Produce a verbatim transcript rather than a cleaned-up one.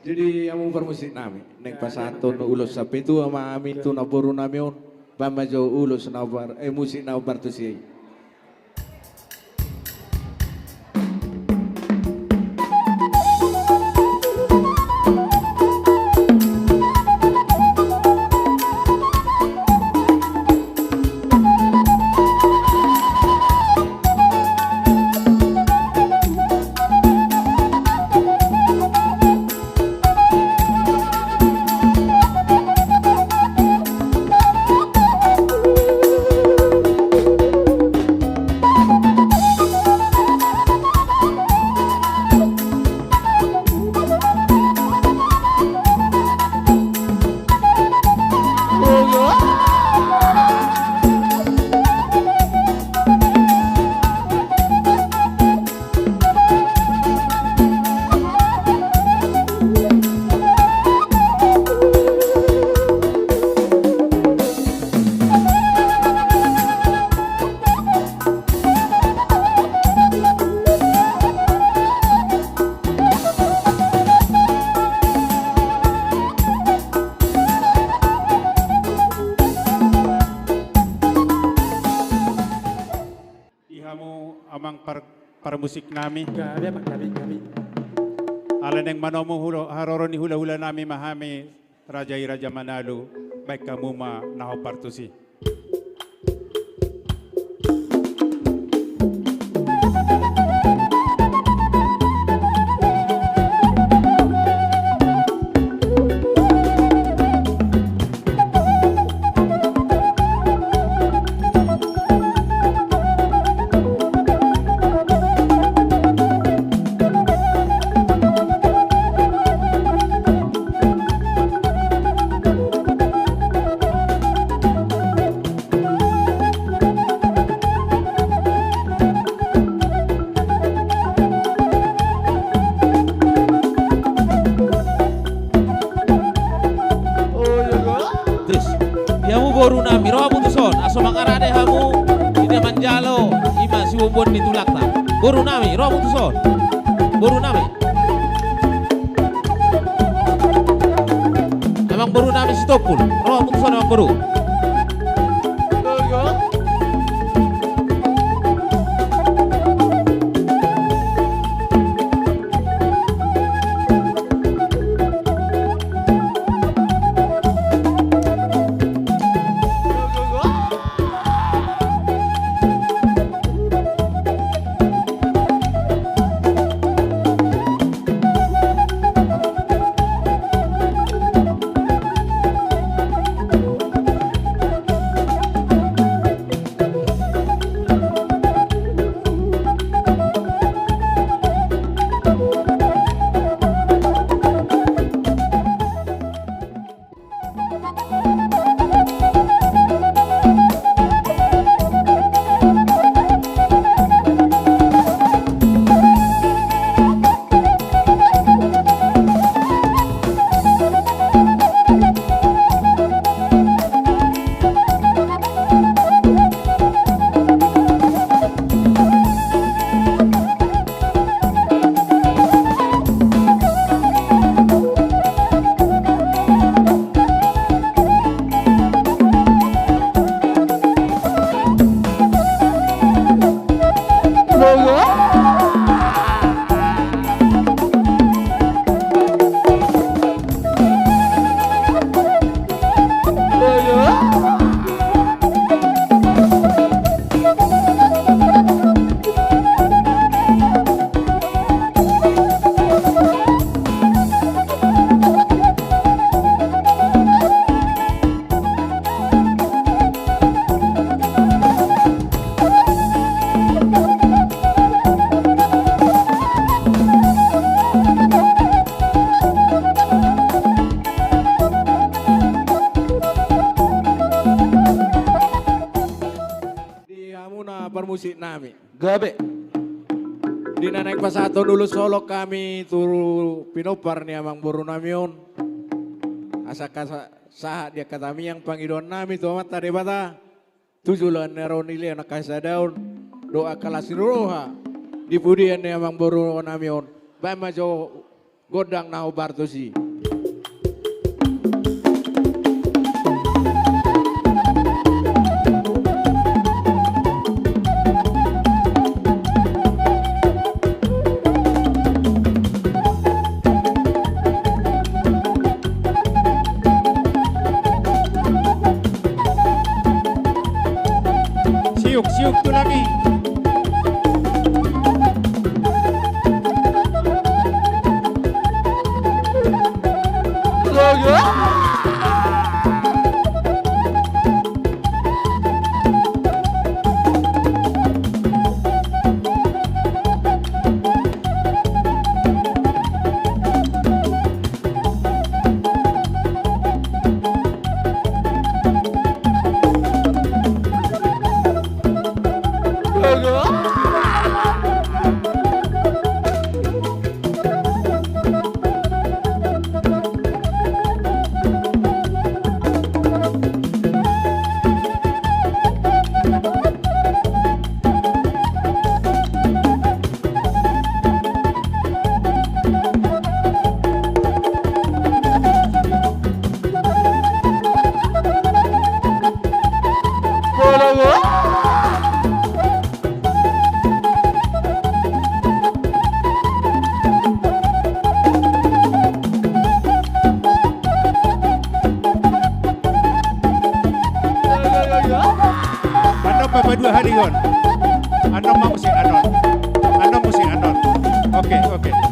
Jadi hamu parmusik nami, naeng pasahathon ulos sahat tu hami tu namboru nami on, baen ma jo ulos na par-, eh, musik na partusi i. Di hamu amang par-, parmusik nami. Gabe, Pak, gabe, gabe. Alai naeng manomu hula-, haroro ni hula-hula nami ma hami, raja i Raja Manalu, baen hamu ma na hombar tusi. Terus, di hamu boru nami, ro hamu tuson, asa mangarade hamu, di na manjalo, i ma siboan ni tulangta. Boru nami, ro hamu tuson. Boru nami. Amang boru nami Sitompul, ro hamu tuson amang boru. Di hamuna parmusik nami. Gabe. Di na naeng pasahathon ulos holong hami tu pinompar ni amang boru nami on. Asa kasa-, sahat di angka tangiang pangidoan nami tu Amanta Debata. Tu joloan ni ari on, dilehon angka hasadaon dohot angka las ni roha di pudian ni amang boru nami on. Baen ma jo gondang na hombar tusi. Siuk, siuk tulang i. Annon ma paduahalihon. Annon ma musik annon. Annon musik annon. Oke, oke.